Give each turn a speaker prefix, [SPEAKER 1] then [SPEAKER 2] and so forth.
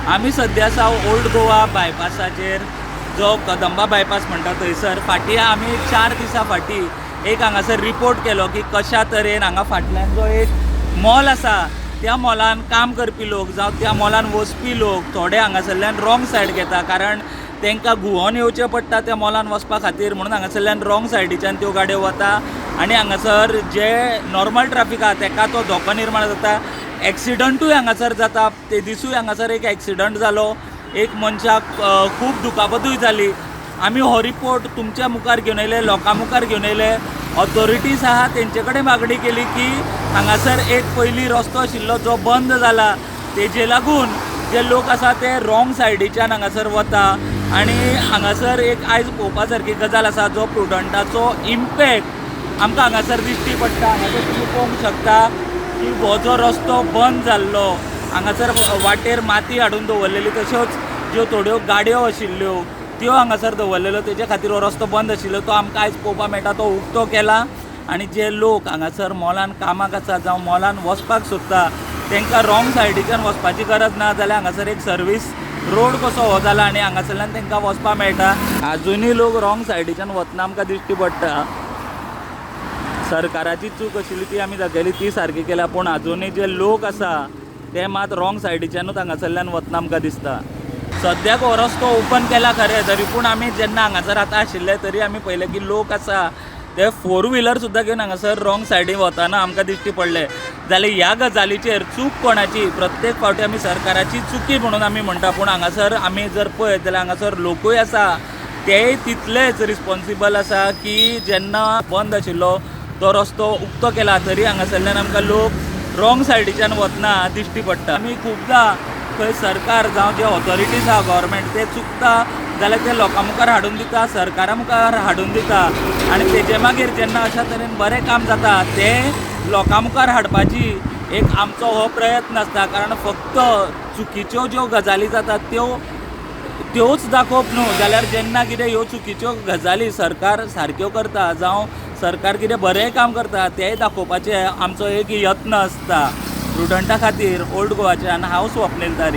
[SPEAKER 1] आमी सद्या आसा ओल्ड गोवा बायपासाचेर, जो कदंबा बायपास म्हणटा थंयसर. फाटीं आमी 4 दिसां फाटीं एक हांगासर रिपोर्ट केलो की कशा तरेन हांगा फाटल्यान जो एक मॉल आसा त्या मॉलान काम करपी लोक जावं त्या मॉलान वचपी लोक थोडे हांगासरल्यान रॉंग सायड घेता, कारण तांकां घुंवोन येवचें पडटा त्या मॉलान वचपा खातीर, म्हणून हांगासरल्यान रॉंग सायडीच्यान त्यो गाडयो वता आनी हांगासर जे नॉर्मल ट्राफीक आहा तेका तो धोको निर्माण जाता. एक्सिडंटूय हांगासर जाता. ते दिसूय हांगासर एक एक्सिडंट जालो, एक मनशाक खूब दुखापतूय जाली. आमी हो रिपोर्ट तुमच्या मुखार घेवन येयले, लोकां मुखार घेवन येयले. ऑथॉरिटीज आहा तेंचे कडेन मागणी केली की हांगासर एक पयलीं रस्तो आशिल्लो जो बंद जाला, तेजे लागून जे लोक आसा ते रॉंग सायडीच्यान हांगासर वता. आनी हांगासर एक आयज पळोवपा सारकी गजाल आसा, जो प्रुडंटाचो इम्पॅक्ट आमकां हांगासर दिश्टी पडटा. हांगासर तुमी पळोवंक शकता की हो जो रस्तो बंद जाल्लो, हांगासर वाटेर माती हाडून दवरलेली, तश्योच ज्यो थोड्यो गाडयो आशिल्ल्यो त्यो हांगासर दवरलेल्यो, तेजे खातीर हो रस्तो बंद आशिल्लो. तो आमकां आयज पळोवपाक मेळटा, तो उक्तो केला. आनी जे लोक हांगासर मॉलान कामाक आसा जावं मॉलान वचपाक सोदता तांकां रॉंग सायडीच्यान वचपाची गरज ना, जाल्यार हांगासर एक सर्वीस रोड कसो हो जाला आनी हांगासरल्यान तांकां वचपाक मेळटा. आजुनूय लोक रॉंग सायडीच्यान वतना आमकां दिश्टी पडटा. सरकाराची चूक आशिल्ली ती आमी दाखयली, ती सारकी केल्या, पूण आजुनूय जे लोक आसा ते मात रॉंग सायडीच्यानूच हांगासरल्यान वतना आमकां दिसता. सद्याक हो रस्तो ओपन केला खरें, तरी पूण आमी जेन्ना हांगासर आतां आशिल्ले तरी आमी पळयलें की लोक आसा ते फोर व्हिलर सुद्दां घेवन हांगासर रॉंग सायडीन वतना आमकां दिश्टी पडले. जाल्यार ह्या गजालीचेर चूक कोणाची? प्रत्येक फावटी आमी सरकाराची चुकी म्हणून आमी म्हणटा, पूण हांगासर आमी जर पळयत जाल्यार हांगासर लोकूय आसा तेय तितलेच रिस्पोन्सिबल आसा की जेन्ना बंद आशिल्लो तो रस्तो उक्तो केला तरी हांगासरल्यान आमकां लोक रॉंग सायडीच्यान वतना दिश्टी पडटा. आमी खुबदां खंय सरकार जावं जे ऑथॉरिटीज आहा गव्हर्मेंट ते चुकता जाल्यार ते लोकां मुखार हाडून दिता, सरकारा मुखार हाडून दिता, आनी तेजे मागीर जेन्ना अशा तरेन बरें काम जाता तें लोकां मुखार हाडपाची एक आमचो हो प्रयत्न आसता. कारण फक्त चुकीच्यो ज्यो गजाली जातात त्योच दाखोवप न्हू, जाल्यार जेन्ना कितें ह्यो चुकीच्यो गजाली सरकार सारक्यो करता जावं सरकार कितें बरें काम करता तेंय दाखोवपाचें आमचो एक यत्न आसता. प्रुडंटा खातीर ओल्ड गोवाच्यान हांव स्वप्नील तारी.